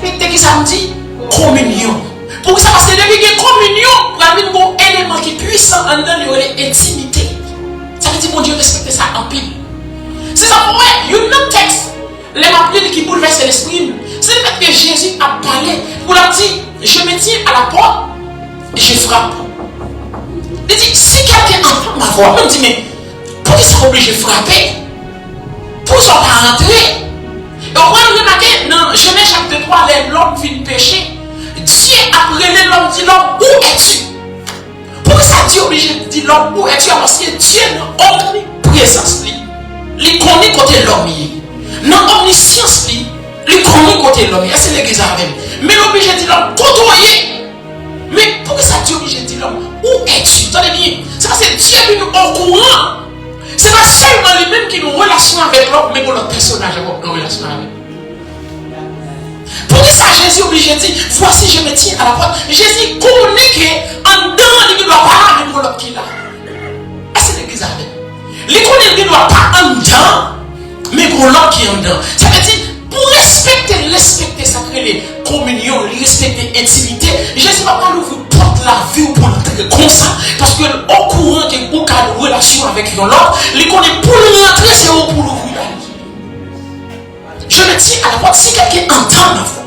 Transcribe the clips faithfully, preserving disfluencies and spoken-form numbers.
Respekte ki sa m di? Kominyon. Poukisa? Paske depi gen kominyon, pral vin gen yon eleman ki pwisan anndan li, yo rele entimite. Sa vle di Bondye respekte sa anpil. Se sa pou wè, youn nan tèks, lè m ap li l, ki boulvèse lespri m, se lefèt ke Jezi ap pale, pou l ap di, Je me tiens à la porte, je frappe. Li di, Si quelqu'un entend ma voix, mwen di, men poukisa w oblije frape? Poukisa w pa rantre? E w pral remake nan Jenèz chapit twa, lè lòm fin peche, Dye ap rele lòm, di lòm, Où es-tu? Poukisa Dye oblije di lòm, Où es-tu? Paske Dye nan omniprezans li. Li konnen kote lòm ye. Nan omnisyans li, li konnen kote lòm ye. Èske legliz avè m? Men l oblije di lòm, Kote w ye? Men poukisa Dye oblije di lòm, Où es-tu? Tande byen, se paske Dye vin okouran. Se pa sèlman li menm ki nan relasyon avèk lòm, men gen lòt pèsonaj ankò ki nan relasyon avè l. Poukisa Jezi oblije di, Voici, je me tiens à la porte? Jezi konnen ke anndan an li gen dwa pa la, men gen lòt ki la. Èske legliz avè m? Li konnen l gen dwa pa anndan, men gen lòt ki anndan. Sa vle di, pou respekte l, respekte sa k rele kominyon, li respekte entimite. Jezi pa pral ouvri pòt lavi w pou l antre konsa, paske l okouran ke ou ka nan relasyon avèk yon lòt, li konnen pou l rantre, se ou pou l ouvri ba li. Je me tiens à la porte, si quelqu'un entend ma voix,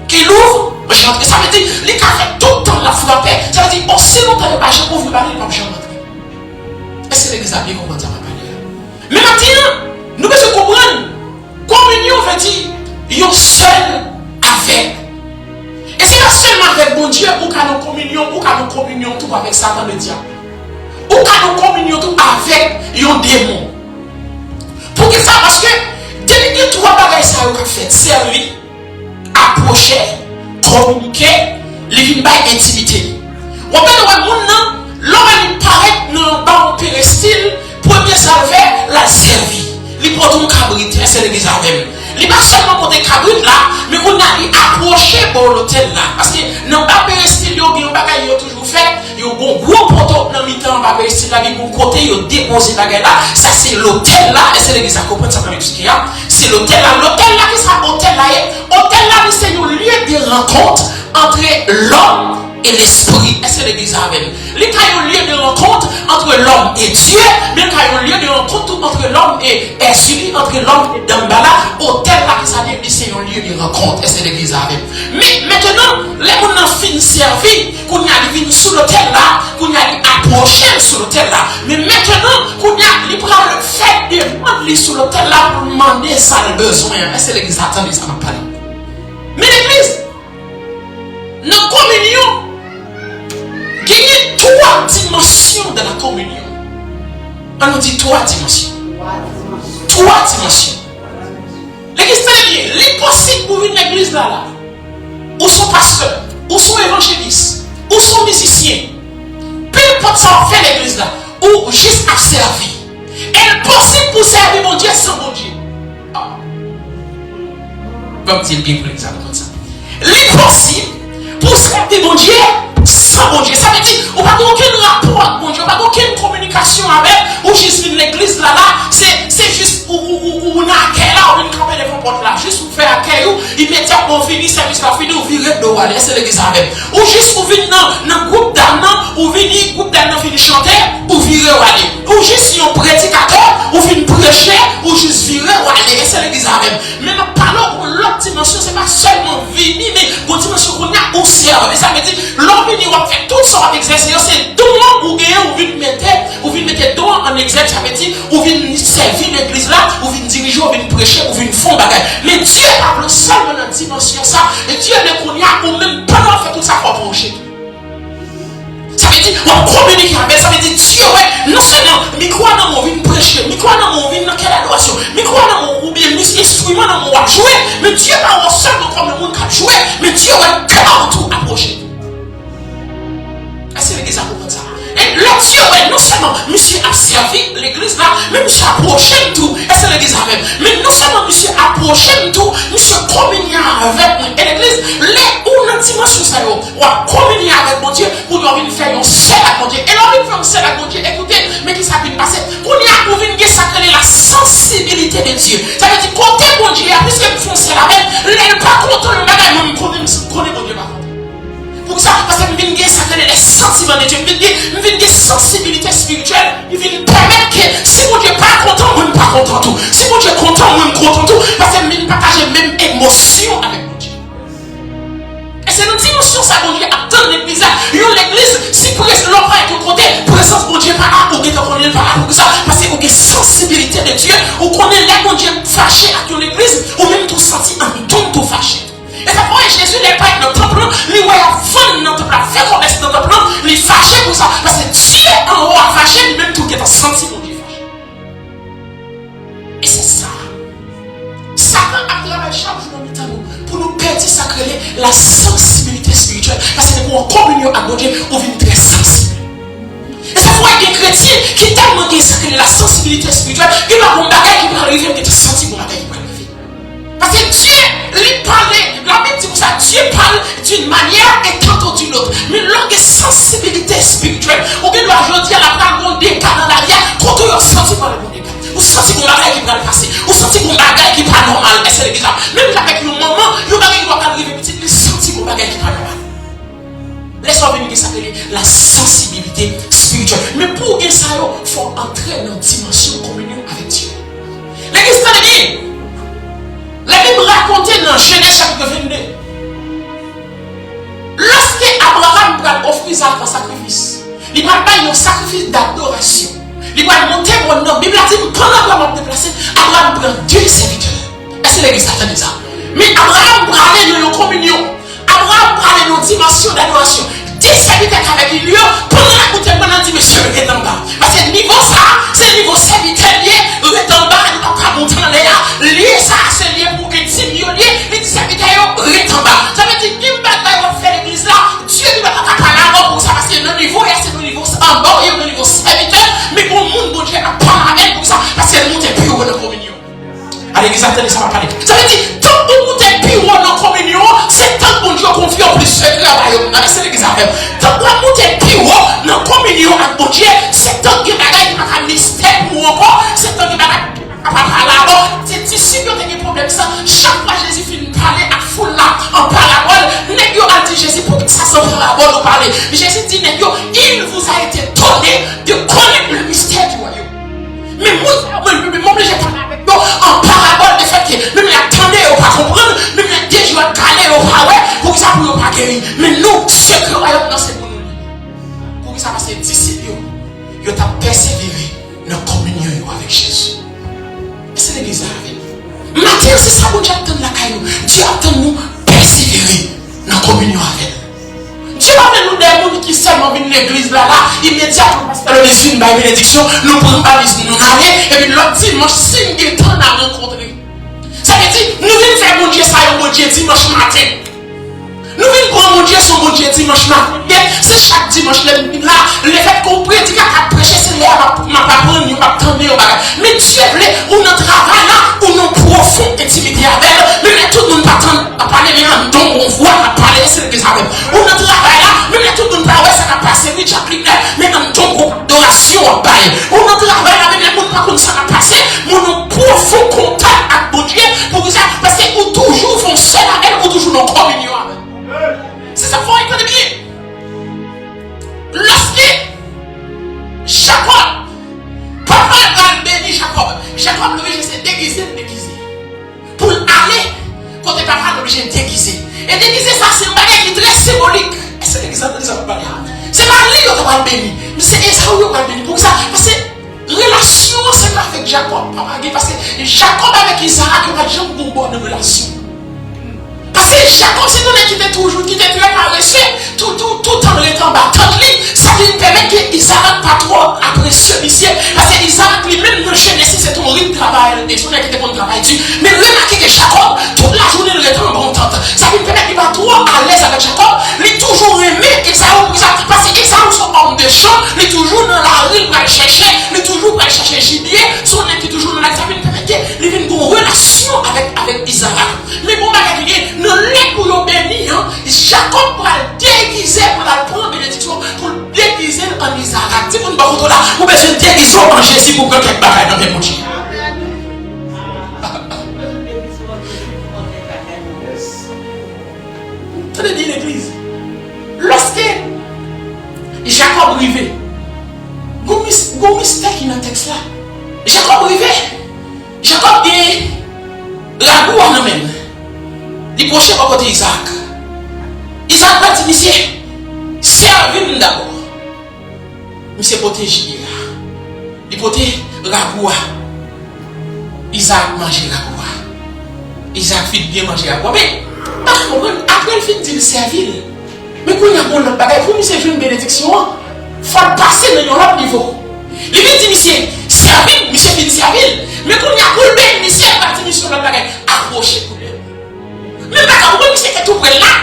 qu'il ouvre, je j'entrerai. Sa vle di, li ka fè tout tan l ap frape. Sa vle di, osi lontan yo pa janm ouvri ba li, li p ap janm antre. Èske legliz la byen konprann sa m ap pale a? Men maten an, nou bezwen konprann, kominyon vle di yon sèl avèk. E se pa sèlman avèk Bondye ou ka nan kominyon, ou ka nan kominyon tou avèk Satan ledyab. Ou ka nan kominyon tou avèk yon demon. Poukisa? Paske depi gen twa bagay sa yo k ap fèt, sèvi, apwoche, kominike, li vin bay entimite. W ap gade wè moun nan, lè w wè li parèt nan ba w perestil, premye sa l fè, l al sèvi. Li pote yon kabrit, èske legliz avè m? Li pa sèlman pote kabrit la, men kounye a li apwoche bò lotèl la. Paske nan ba perestil yo, gen yon bagay yo toujou fè, yo gen yon gwo poto nan mitan anba perestil la, gen yon kote yo depoze bagay la. Sa se lotèl la, èske legliz la konprann sa m ap eksplike a? Se lotèl la. Lotèl la, ki sa otèl la ye? Otèl la, li se yon lye de rankont antre lòm e lespri. Èske legliz avè m? Li ka yon lye de rankont antre lòm e Dye, men li ka yon lye de rankont tou antre lòm e Èzili, antre lòm e Danmbala. Otèl la, ki sa li ye? Li se yon lye de rankont. Èske legliz avè m? Men, mentenan, lè moun nan fin sèvi, kounye a li vin sou lotèl la, kounye a li apwoche l sou lotèl la. Men mentenan, kounye a li pral fè demann li sou lotèl la pou l mande sa l bezwen an. Èske legliz la tande sa m ap pale? Men legliz, nan kominyon, genyen twa dimansyon de la kominyon. An nou di twa dimansyon. Twa dimansyon. Legliz, tande byen, li posib pou vin legliz la la. Ou se yon pastè, ou se yon evanjelis, ou se yon mizisyen. Penpòt sa w ap fè legliz la, ou jis ap sèvi. E l posib pou w sèvi Bondye san Bondye. Ah. Ban m di l byen pou legliz la konprann sa. Li posib pou w sèvi Bondye san Bondye. Sa vle di, ou pa gen okenn rapò ak Bondye, ou pa gen okenn kominikasyon avè l, ou jis vin legliz la la, se, se jis ou, ou, ou, ou nan akèy la, ou vin kanpe devan pòt la, jis ou fè akèy ou, imedyatman ou fini, sèvis la fini, ou vire do w ale. Èske legliz avè m? Ou jis ou vin nan, nan gwoup dam nan, ou vini, gwoup dam nan fini chante, ou vire w ale. Ou jis yon predikatè, ou vin preche, ou jis vire w ale. Èske legliz avè m? Men m ap pale w pou lòt dimansyon, se pa sèlman vini, men gon dimansyon kounye a ou sèvi. Sa vle di, lè w vini, w ap fè tout sa w ap egzèse yo, se don an ou genyen, ou vin mete, ou vin mete don an an egzèk, sa vle di, ou vin sèvi legliz la, ou vin dirije, ou vin preche, ou vin fè yon bagay. Men Dye pa vle w sèlman nan dimansyon sa, men Dye vle kounye a, ou menm pandan w ap fè tout sa, fò w pwoche tou. Sa vle di, w ap kominike avè l, sa vle di, Dye wè, non sèlman mikwo a nan men w vin preche, mikwo a nan men w vin nan kè dadorasyon, mikwo a nan men w oubyen mis enstriman nan men w ap jwe, men Dye pa wè w sèlman kòm yon moun k ap jwe, men Dye wè kè w tou apwoche. Èske legliz la konprann sa? E lè Dye wè, non sèlman misye ap sèvi legliz la, men misye apwoche m tou. Èske legliz avè m? Men non sèlman misye apwoche m tou, misye kominye avèk mwen. E legliz, lè ou nan dimansyon sa yo, w ap kominye avèk Bondye, kounye a w vin fè yon sèl ak Bondye. E lè w vin fè yon sèl ak Bondye, ekoute, men ki sa k vin pase. Kounye a, ou vin gen sa k rele la sensibilité de Dieu. Sa vle di, kote Bondye a, piske m fè yon sèl avè l, lè l pa kontan yon bagay, mwen m konn Plan de Dye, m vin gen, m vin gen sansibilite espirityèl ki vin pèmèt ke si Bondye pa kontan, mwen m pa kontan tou. Si Bondye kontan, mwen m kontan tou. Paske m vin pataje menm emosyon avèk Bondye. E se nan dimansyon sa Bondye ap tann legliz la. Yon legliz, si prez-, lè w parèt yon kote, prezans Bondye pa la, ou gentan konnen l pa la. Poukisa? Paske ou gen sansibilite de Dye. Ou konnen lè Bondye fache ak yon legliz, ou menm tou santi anndan w tou fache. E sa fè w wè Jezi, lè l parèt nan tanp lan, li wè y ap vann nan tanp lan, ap fè kòmès nan tanp lan, li fache pou sa. Paske Dye anwo a fache, li menm tou gentan santi Bondye fache. E se sa. Satan ap travay chak jou nan mitan nou pou nou pèdi sa k rele la sansibilite espirityèl. Paske depi w an kominyon ak Bondye, ou vin trè sansib. E sa fè w wè gen kretyen ki tèlman gen sa k rele la sansibilite espirityèl, gen pa gon bagay ki pral rive, m gentan santi gon bagay ki pral rive. Paske Dye, li pale, Labib di konsa, Dieu parle d'une manière et tantôt d'une autre. Men lè w gen sansibilite espirityèl, ou gen dwa jodi a la pral gon dega nan lavi a, kote w santi pral gon dega. Ou santi gon bagay ki pral pase. Ou santi gon bagay ki pa nòmal. Èske legliz la? Menm jan avèk yon manman, yon bagay ki dwa pral rive pitit li, santi gon bagay ki pa nòmal. Lè sa w vin gen sa k rele la sansibilite espirityèl. Men pou w gen sa yo, fò w antre nan dimansyon kominyon avèk Dye. Legliz, tande byen. Labib rakonte nan Jenèz chapit vennde, lòske Abraram pral ofri Izarak an sakrifis, li pral bay yon sakrifis dadorasyon. Li pral monte mòn nan. Bib la di, pandan Abraram ap deplase, Abraram pran de sèvitè. Èske legliz la tande sa? Men Abraram prale nan yon kominyon. Abraram prale nan dimansyon dadorasyon. De sèvitè k avèk li yo, pandan l ap koute l, pandan l di, "Mesye, ret anba." Paske nivo sa a, se nivo sèvitè l ye, ret anba, li p ap ka monte anlè a. Lye sa a, se lye pou entim yo l ye, li di sèvitè yo, "Ret anba." Sa vle di, gen bagay w ap fè legliz la, Dye li pa ka pale avè w pou sa, paske nan nivo a, se nan nivo anba w ye, nan nivo sèvitè, men gon moun Bondye ap pale avè l pou sa, paske l monte pi wo nan kominyon. A legliz la, tande sa m ap pale. Sa vle di, tank ou moute pi wo nan kominyon an, se tank Bondye konfye w plis sekrè a wayòm nan. Èske legliz la avè m? Tank w ap moute pi wo nan kominyon ak Bondye, se tank gen bagay ki pa ka mistè pou ou ankò, se tank gen bagay ki pa ka pale avè w. Se disip yo te gen pwoblèm sa. Chak fwa Jezi fin pale ak foul la an parabòl, nèg yo al di Jezi, "Poukisa se an parabòl ou pale?" Jezi di nèg yo, "Il vous a été donné de connaître le mystère du royaume." Men moun sa yo, mwen, mwen, mwen oblije pale avèk yo an parabòl, de fèt ke menm lè y ap tande, yo pa konprann, menm lè de je yo ap gade, yo pa wè, poukisa pou yo pa geri? Men nou, sekrè wayòm nan se pou nou li. Poukisa? Paske disip yo, yo t ap pèsevere nan kominyon yo avèk Jezi. Èske legliz la avè nou? Maten an, se sa Bondye ap tann lakay nou. Dye ap tann nou pèsevere nan kominyon avè l. Dye pa vle nou de moun ki sèlman vin legliz la, la, imedyatman pastè Lonis fin bay benediksyon, nou pran valiz nou, nou ale, epi lòt dimanch, si n gen tan, n a rankontre. Sa vle di, nou vin fè Bondye sa yon Bondye dimanch maten. Nou vin pran Bondye se yon Bondye dimanch maten. Se chak dimanch lè m vin la, lefètke yon predikatè ap preche, se lè a m ap, m ap aprann yo, m ap tande yon bagay. Men Dye vle, ou nan travay la, ou nan pwofon entimite avè l, men lè tout moun pa tann, ap pale, men anndan w gon vwa k ap pale, èske legliz avè m? Ou nan travay la, menm lè tout moun pa wè sa k ap pase, wi, Jacqueline, men anndan w gon adorasyon w ap bay. Ou nan travay la, menm lè moun pa konn sa k ap pase, men ou nan pwofon kontak ak Bondye. Poukisa? Paske ou toujou fè yon sèl avè l, ou toujou nan kominyon avè l. Se sa k fè w tande byen. Lòske Jakòb, papa l pral beni Jakòb, Jakòb li oblije se degize l degize. Pou l ale kote papa l oblije degize. E degize sa, se yon bagay ki trè senbolik. Èske legliz la tande sa m ap pale a? Se pa li yo ta pral beni, men se Ezaou yo pral beni. Poukisa? Paske relasyon an se pa avèk Jakòb papa gen, paske Jakòb avèk Izarak yo pa t janm gon bòn relasyon. Paske Jakòb se yon nèg ki te toujou, ki te trè parese, tou, tou, toutan l ret anba tant li, sa vin pèmèt ke Izarak pa twò apresye misye, paske Izarak li menm nan jenès li se te yon rit travayè l te ye, se yon nèg ki te konn travay di. Men remake ke Jakòb, tout lajounen l ret anba yon tant. Sa vin pèmèt li pa twò alèz avèk Jakòb, li toujou renmen Ezaou, poukisa? Paske Ezaou se yon òm de chan, li toujou nan lari, l pral chèche, li toujou pral chèche jibye, se yon nèg ki toujou nan lari, sa vin pèmèt ke li vin gen yon relasyon avèk, avèk Izarak. Men gon bagay ki gen, nan lè pou yo beni an, Jakòb pral degize pou l al pran benediksyon, pou l degize l an Izarak. Di moun bò kote w la, ou bezwen degize w an Jezi pou w pran kèk bagay nan men Bondye. Tande byen, legliz. Lòske Jakòb rive. Gon mis-, gon mistè ki nan tèks la. Jakòb rive. Jakòb gen ragou a nan men l. Li pwoche bò kote Izaak. Izaak pral di misye, sèvi m dabò. Misye pote jiye a. Li pote ragou a. Izaak manje ragou a. Izaak fin byen manje ragou a. Men, m pa ka konprann, apre l fin di l sèvi l. Men kounye a gon lòt bagay, pou misye jwenn benediksyon an, fò l pase nan yon lòt nivo. Li vin di misye, sèvi m, misye fin sèvi l. Men kounye a pou l beni misye, l pa di misye yon lòt bagay. Apwoche kounye a. Men m pa ka konprann, misye te tou pre l la.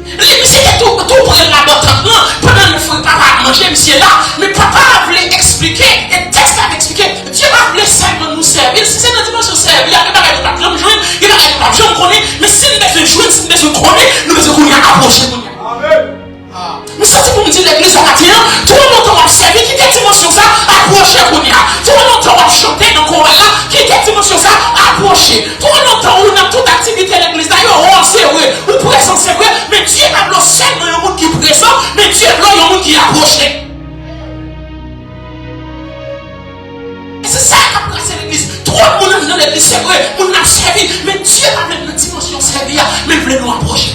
Li, misye te tou, tou pre l la bò tant lan, pandan l fè papa ap manje, misye la. Men papa a vle eksplike, e tèks la eksplike, Dye pa vle sèlman nou sèvi l. Si se nan dimansyon sèvi a, gen bagay nou p ap janm jwenn, gen bagay nou p ap janm konnen, men si n bezwen jwenn, si n bezwen konnen, nou bezwen kounye a apwoche kounye a. Amen. Ah, m soti pou m di legliz la maten an, twò lontan w ap sèvi, kite dimansyon sa apwoche kounye a. Twò lontan w ap chante nan koral la, kite dimansyon sa apwoche. Twò lontan ou nan tout aktivite legliz la, yo wè w se vre, ou prezan se vre, men Dye pa vle w sèlman yon moun ki prezan, men Dye vle w yon moun ki apwoche. E se sa k ap kraze legliz. Twòp moun anndan legliz, se vre, moun nan ap sèvi, men Dye pa vle n nan dimansyon sèvi a, men l vle nou apwoche.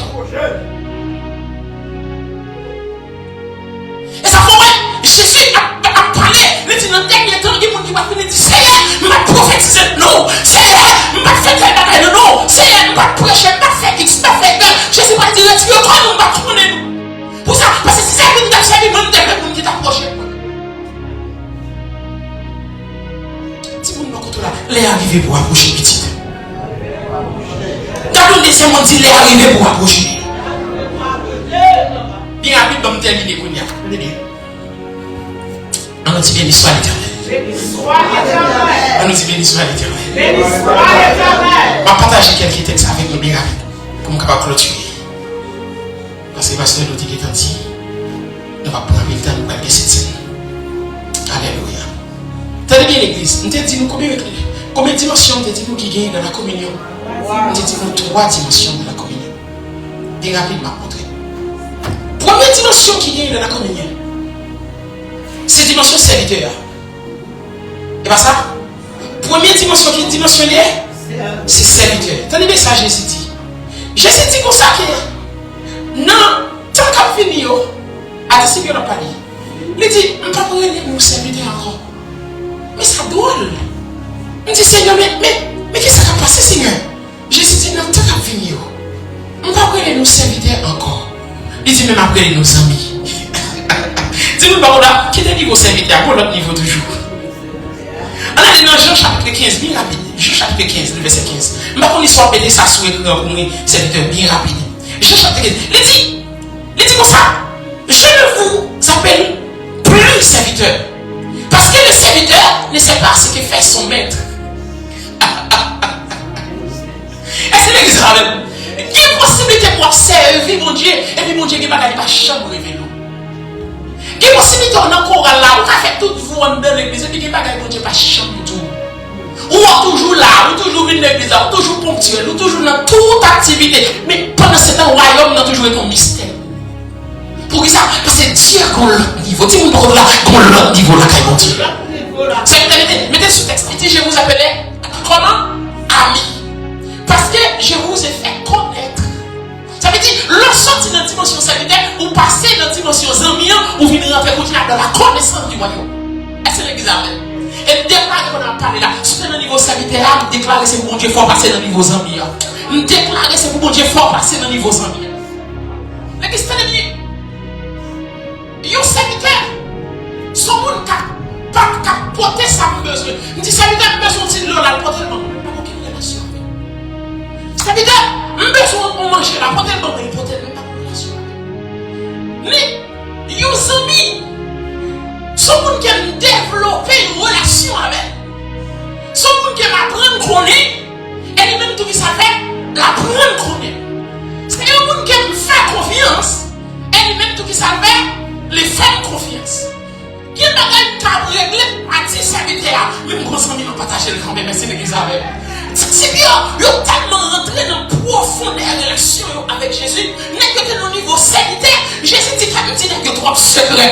E sa fè w wè, Jezi ap, ap pale, li di nan dènye tan, gen moun ki pral vini di, Seyè, m pa t pwofetize nan non w. Seyè, m pa t fè tèl bagay nan non w. Seyè, m pa t preche, m pa t fè X, m pa t fè Y. Jezi pral di, retire kò nou, m pa t konnen nou. Pou sa, paske si se vin t ap sèvi mwen, m te vle moun ki t ap pwoche mwen. Timoun bò kote w la, lè a rive pou w apwoche pitit. Gade yon dezyèm moun, di, lè a rive pou w apwoche. Byen rapid, ban m tèmine kounye a. Tande byen. An nou di, beni swa Letènèl. An nou di, beni swa Letènèl. M ap pataje kèlke tèks avèk nou byen rapid pou m kapab klotire. Paske pastè nou te gentan di, nou p ap pran anpil tan, nou pral gen sentsèn. Alelouya. Tande byen, legliz, m te di nou konbyen, konbyen dimansyon m te di nou ki genyen nan la kominyon? M te di nou twa dimansyon nan la kominyon. Byen rapid, m ap montre. Premye dimansyon ki genyen nan la kominyon, se dimansyon sèvitè a. E pa sa? Premye dimansyon, ki dimansyon li ye? Se sèvitè. Tande byen sa Jezi di. Jezi di konsa ke nan tan k ap vini yo, a disip yo l ap pale. Li di, m p ap rele nou sèvitè ankò. Men sa dwòl. M di, Senyè, men, men, men kisa k ap pase, Senyè? Jezi di, nan tan k ap vini yo, m p ap rele nou sèvitè ankò. Li di, men m ap rele nou zanmi. Di moun bò kote w la, kite nivo sèvitè a, gon lòt nivo toujou. Ann ale nan Jan chapit kenz, byen rapid. Jan chapit kenz, nan vèsè kenz. M pa konn si w ap mete sa sou ekran pou mwen, sèvitè, byen rapid. Jan chapit kenz. Li di, li di konsa, Je ne vous appelle plus serviteur, parce que le serviteur ne sait pas ce que fait son maître. Èske legliz la avè m? Gen posiblite pou w ap sèvi Bondye, epi Bondye gen bagay li pa janm revele w. Gen posiblite w nan koral la, ou ka fè tout vi w anndan legliz, epi gen bagay Bondye pa janm di w. Ou, ou toujou la, ou toujou vin legliz la, ou toujou ponktyèl, ou toujou nan tout aktivite. Men pandansetan, wayòm nan toujou ret yon mistè. Poukisa? Paske Dye gon lòt nivo. Di moun bò kote w la, gon lòt nivo lakay Bondye. Sèvitè, mete, mete sou tèks la. Li di, je vous appelle comment? Ami. Parce que je vous ai fait connaître. Sa vle di, lè w soti nan dimansyon sèvitè, ou pase nan dimansyon zanmi an, ou vin rantre kounye a dans la connaissance du royaume. Èske legliz avè m? E m deklare pandan m ap pale la, si w te nan nivo sèvitè a, m deklare se pou Bondye fè w pase nan nivo zanmi an. M deklare se pou Bondye fè w pase nan nivo zanmi an. Legliz, tande byen. Yon sèvitè, se yon moun k ap, k ap, k ap pote sa m bezwen. M di, sèvitè, m bezwen yon ti dlo la, l pote l ban mwen, men m pa gen okenn relasyon avè l. Sèvitè, m bezwen yon manje la, pote l ban mwen, l pote l, men m pa gen relasyon avè l. Men, yon zanmi, se yon moun ke m devlope yon relasyon avè l. Se yon moun ke m aprann konnen, e li menm tou ki sa l fè, l aprann konnen m. Se yon moun ke m fè konfyans, e li menm tou ki sa l fè, li fè m konfyans. Gen bagay m t ap regle, m pa di sèvitè a, men m gon zanmi m ap pataje l kanmenm, èske legliz avè m? Disip yo, yo tèlman rantre nan pwofondè relasyon yo avèk Jezi, nèg yo te nan nivo sèvitè, Jezi di, kèt m di nèg yo twòp sekrè.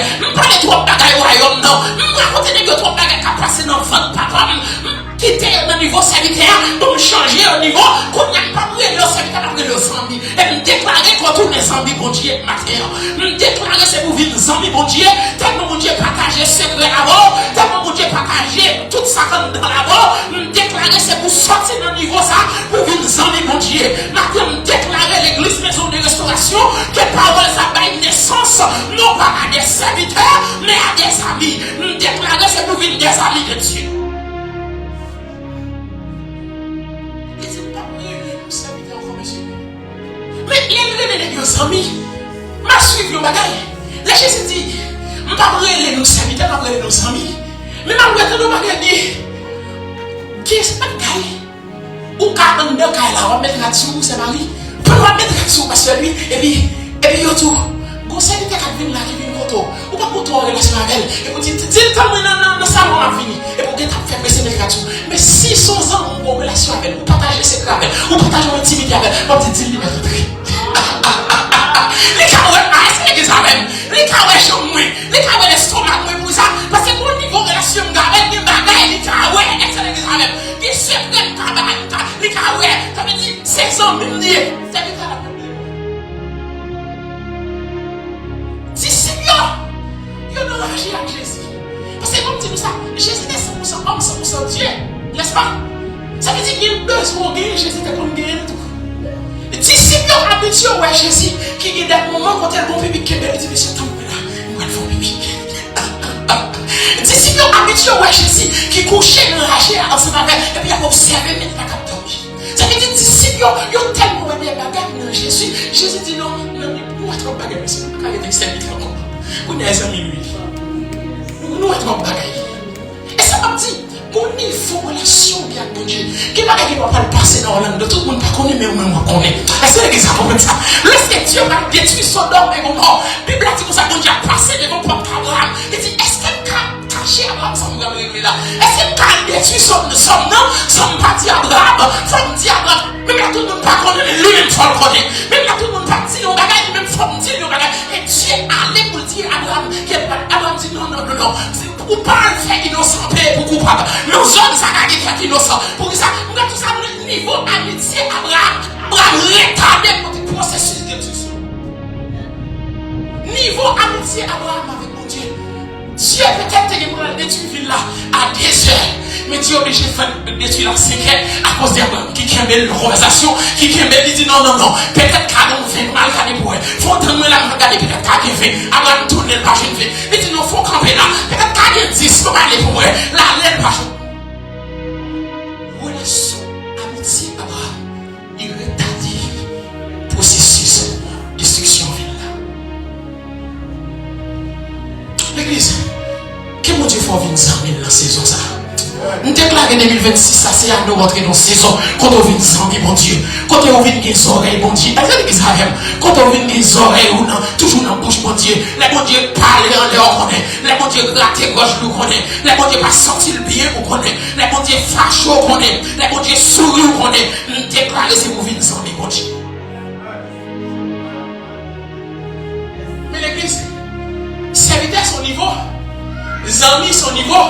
Kite yo nan nivo sèvitè a, pou m chanje yo nivo. Kounye a m p ap rele yo sèvitè, m ap rele yo zanmi. E m deklare ke w tounen zanmi Bondye maten an. M deklare se pou w vin zanmi Bondye, tèlman Bondye pataje sekrè avè w, tèlman Bondye pataje tout sa k anndan l avè w. M deklare se pou w sòti nan nivo sa, pou w vin zanmi Bondye. Maten an, m deklare legliz Maison de Restauration ke pawòl sa bay nesans, non pa a de sèvitè, men a de zanmi. M deklare se pou w vin de zanmi de Dye. Li di, "M p ap rele nou sèvitè ankò, mesye." Men lè l rele nèg yo zanmi, m ap swiv yon bagay. Lè Jezi di, "M p ap rele nou sèvitè, m ap rele nou zanmi." Men m ap wè tande yon bagay di, "Gen se pa kay." Ou ka anndan kay la, w ap met rad sou ou, sè Mari. Pandan w ap met rad sou ou, pastè Louis, epi, epi yo di w, "Gon sèvitè k ap vin la, ki vin kote w." Ou pa konn twò relasyon avè l. Epi w di, "Di l tann mwen nan, nan, nan salon, m ap vini." Epi w gentan ap fè prese met rad sou. Men si se yon zanmi w gen yon relasyon avè l, ou pataje sekrè avè l, ou pataje yon entimite avè l, w ap di, "Di l li mèt antre." Li ka wè, a, èske legliz avè m? Li ka wè jan mwen, li ka wè lestomak mwen pou sa. Paske gon nivo relasyon m gen avè l, gen bagay li ka wè, èske legliz avè m? Gen sekrè m ka bay, m ka, li ka wè. Sa vle di, se zanmi m li ye. Sèvitè l ap rele. Disip yo, yo nan raje ak Jezi. Paske, kòm di nou sa, Jezi te san pousan òm, san pousan Dye, nèspa? Sa vle di, gen bezwen w genyen, Jezi te konn genyen l tou. Disip yo abitye wè Jezi, ki gen de moman kote l gon pipi kenbe, li di, "Mesye, tann mwen la, m pral fè yon pipi." Disip yo abitye wè Jezi, ki kouche nan raje a ansanm avè l, epi y ap obsève, men li pa t ap dòmi. Sa vle di disip yo, yo tèlman wè de bagay nan Jezi. Jezi di, "Non, non, nou wè twòp bagay, mesye, nou pa ka rete sèvitè ankò. Kounye a, zanmi nou ye. Nou, nou wè twòp bagay." E sa m ap di, gon nivo relasyon w gen ak Bondye. Gen bagay ki pa pral pase nan Orlando, tout moun pa konnen, men ou menm w ap konnen. Èske legliz la konprann sa? Lòske Dye pral detwi Sodòm e Gomò, Bib la di konsa, Bondye ap pase devan pòt Abraram. Li di, "Èske m ka kache Abraram sa m pral regle la? Èske m ka al detwi Sòm, Sòm nan san m pa di Abraram?" Fò m di Abraram. Menm lè tout moun pa konnen, men li menm fò l konnen. Menm lè tout moun pa di l yon bagay, li menm fò m di l yon bagay. E Dye ale pou l di Abraram, ke Abraram di, "Non, non, non, non. Ou pa al fè inosan peye pou koupab. Nan zòn sa ka gen kèk inosan." Poukisa? M gade tout sa, nivo amitye Abraram, Abraram retade pwosesis de Dye sou. Nivo amitye Abraram avèk Bondye. Dye petèt te gen pou l al detwi vil la a de zè, men Dye oblije fè l detwi l a senk è akoz de Abraram ki kenbe l nan konvèsasyon, ki kenbe l, li di, "Non, non, non, petèt ka gen yon ven, m al gade pou wè. Fò w tann mwen la, m al gade, petèt ka gen ven." Abraram tounen, l pa jwenn ven. Li di, "Non, fò w kanpe la, petèt ka gen dis, m al ale pou wè." L ale, l pa jwenn. Relasyon, amitye Abraram, li retade pwosesis destriksyon vil la. Legliz, ke Bondye fè w vin zanmi l nan sezon sa a. M deklare de mil vennsis sa, se ane w antre nan sezon kote w vin zanmi Bondye, kote w vin gen zòrèy Bondye. Èske legliz avè m? Kote w vin gen zòrèy ou nan, toujou nan bouch Bondye. Lè Bondye pale anlè w konnen, lè Bondye grate gòj li w konnen, lè Bondye pa santi l byen ou konnen, lè Bondye fache w konnen, lè Bondye souri w konnen. M deklare se pou w vin zanmi Bondye. Men legliz, sèvitè se yon nivo, zanmi se yon nivo.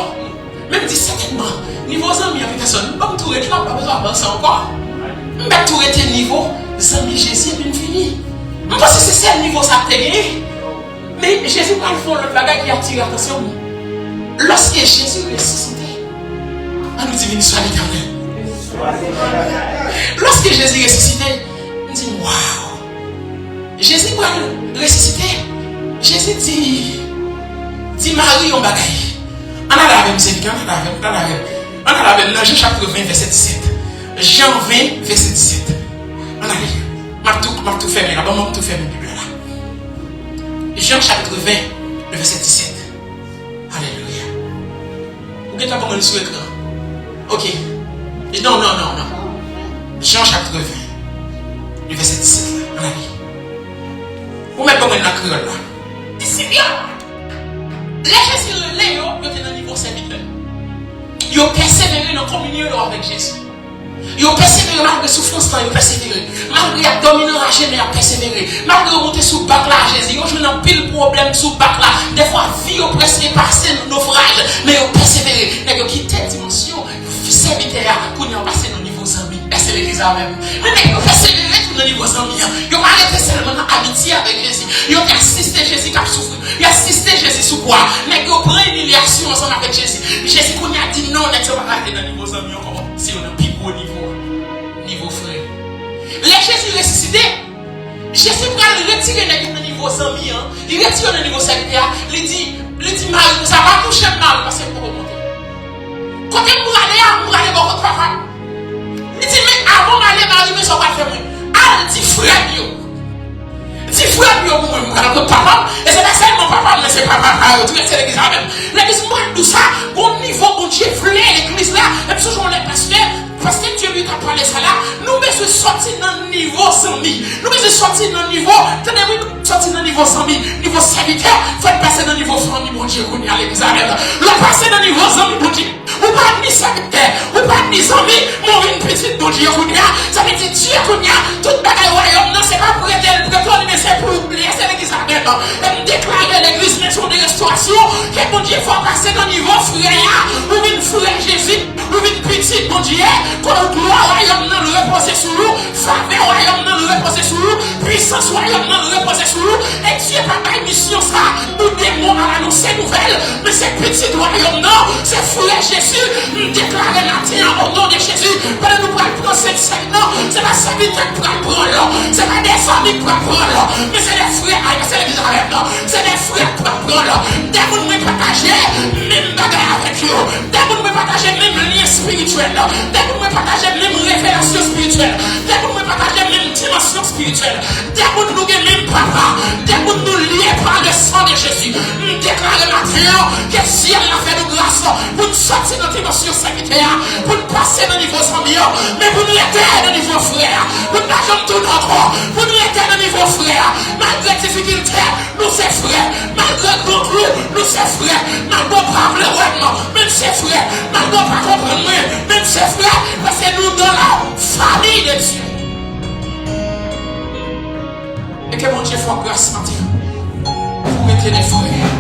Men m di sètènman, nivo zanmi an, petèt, m p ap tou ret la, m pa bezwen avanse ankò. M mèt tou rete nivo zanmi Jezi epi m fini. M panse se sèl nivo sa k te genyen. Men Jezi pral fè yon lòt bagay ki atire atansyon m. Lòske Jezi resisite, ann nou di, "Béni soit l'Éternel." Lòske Jezi resisite, m di, "Waw!" Jezi pral resisite. Jezi di, di Mari yon bagay. Ann ale avè m, sèvitè, ann ale avè m, ann ale avè m. Ann ale avè m nan Jan chapit ven, vèsè disèt. Jan ven, vèsè disèt. Ann ale. M ap tou, m ap tou fèmen la. Ban mwen m tou fèmen Bib la la. Jan chapit ven, le vèsè disèt. Alelouya. Ou gentan ban mwen l sou ekran? Ok. Non, non, non, non. Jan chapit ven, le vèsè disèt la. Ann ale. Ou mèt ban mwen l nan kreyòl la. Disip yo, lè Jezi rele yo, yo te nan nivo sèvitè. Yo pèsevere nan kominyon yo avèk Jezi. Yo pèsevere malgre soufrans lan, yo pèsevere. Malgre y ap dòmi nan raje, men y ap pèsevere. Malgre yo monte sou bak la a Jezi, yo jwenn anpil pwoblèm sou bak la. Dèfwa, vi yo prèske pase nofraj, men yo pèsevere. Nèg yo kite dimansyon, yo Sèvitè a, kounye a w pase nan nivo zanmi. Èske legliz la menm? Men nèg yo pèsevere tou nan nivo zanmi an. Yo pa rete sèlman nan amitye avèk Jezi. Yo te asiste Jezi k ap soufri. Yo asiste Jezi sou kwa. Nèg yo pran imilyasyon ansanm avèk Jezi. Jezi kounye a di non, nèg sa pa ka rete nan nivo zanmi ankò. Se yo nan pi gwo nivo a. Nivo frè. Lè Jezi resisite, Jezi pral retire nèg yo nan nivo zanmi an, li retire yo nan nivo sèvitè a, li di, li di Mari konsa, pa touche m Mari, paske m poko monte. Kote m prale a, m prale bò kot papa m. Li di, men avan m ale, Mari, men sa w pral fè mwen. Al di frè m yo. Di frè m yo pou mwen, m pral kot papa m, e se pa sèlman papa m, men se papa pa yo tou, se legliz la menm. Legliz, m pral di w sa, gon nivo Bondye vle legliz la, e m sonje yon lè pastè, Pastè Dieu lui ka pale sa la, nou bezwen sòti nan nivo zanmi. Nou bezwen sòti nan nivo, tande wi, sòti nan nivo zanmi, nivo sèvitè, fò n pase nan nivo fanmi Bondye kounye a legliz la menm. Lè w pase nan nivo zanmi Bondye, ou pa ni sèvitè, ou pa ni zanmi, men w vin pitit Bondye kounye a. Sa vle di Dye kounye a, tout bagay wayòm nan, se pa prete l prete w li, men se pou ou li ye, se legliz la menm. E m deklare legliz Mezon de Restorasyon, ke Bondye fè w pase nan nivo frè a, ou vin frè Jezi. Ou vin pitit Bondye, glwa wayòm nan repoze sou ou, favè wayòm nan repoze sou ou, pwisans wayòm nan repoze sou ou. E Dye pa bay misyon sa pou demon al anonse nouvèl, men se pitit wayòm nan, se frè Jezi. M deklare maten an, o non de Jezi, pandan nou pral pran Sent Sèn nan, se pa sèvitè k pral pran l, se pa de zanmi k pral pran l, men se de frè, ay, se legliz avè m nan, se de frè k pral pran l, de moun mwen pataje menm bagay avèk yo. De moun mwen pataje menm lyen espirityèl, de moun mwen pataje menm revelasyon espirityèl, de moun mwen pataje menm dimansyon espirityèl, de moun nou gen menm papa, de moun nou lye pa le san de Jezi. M deklare maten an ke syèl la fè nou gras pou n sòti nan dimansyon sèvitè a, pou n pase nan nivo zanmi an, men pou n rete nan nivo frè a, pou n pa janm tounen ankò, pou n rete nan nivo frè a, malgre difikilte, nou se frè. Malgre gran klou, nou se frè. Malgre w pa vle wè m, men n se frè. Malgre w pa konprann mwen, men n se frè. Paske nou dans la famille de Dieu. E ke Bondye fè w gras maten an pou w rete de frè.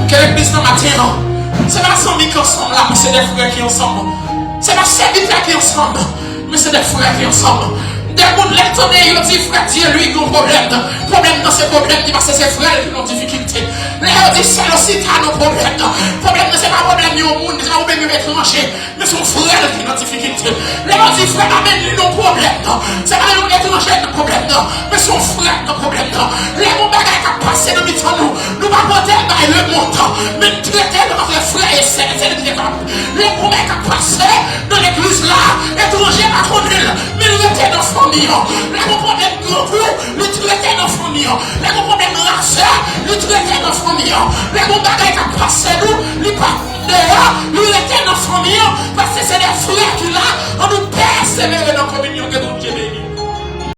Ke legliz nan maten an, se pa zanmi ki ansanm la, men se de frè ki ansanm. Se pa sèvitè ki ansanm. Men se de frè ki ansanm. De moun lè l tande yo di frè Dye li gen yon pwoblèm. Pwoblèm nan se pwoblèm li paske se frè l ki nan difikilte. Lè yo di sè Losita nan pwoblèm. Pwoblèm nan se pa pwoblèm yon moun, se pa pwoblèm yon etranje. Men se yon frè l ki nan difikilte. Lè yo di frè Amen li nan pwoblèm. Se pa yon etranje nan pwoblèm nan. Men se yon frè k nan pwoblèm nan. Lè gon bagay k ap pase nan mitan nou, nou pa pote l bay lemonn. Men n trete l antre frè e sè. Se li ki kapab. Lè gon bagay k ap pase nan legliz la, etranje pa konnen l, men l rete nan fanmi an. Lè gon pwoblèm grangou, li t rete nan fanmi an. Lè gon pwoblèm rase, li t rete nan fanmi an. Lè gon bagay k ap pase nou, li pa deyò, li rete nan fanmi an, paske se de frè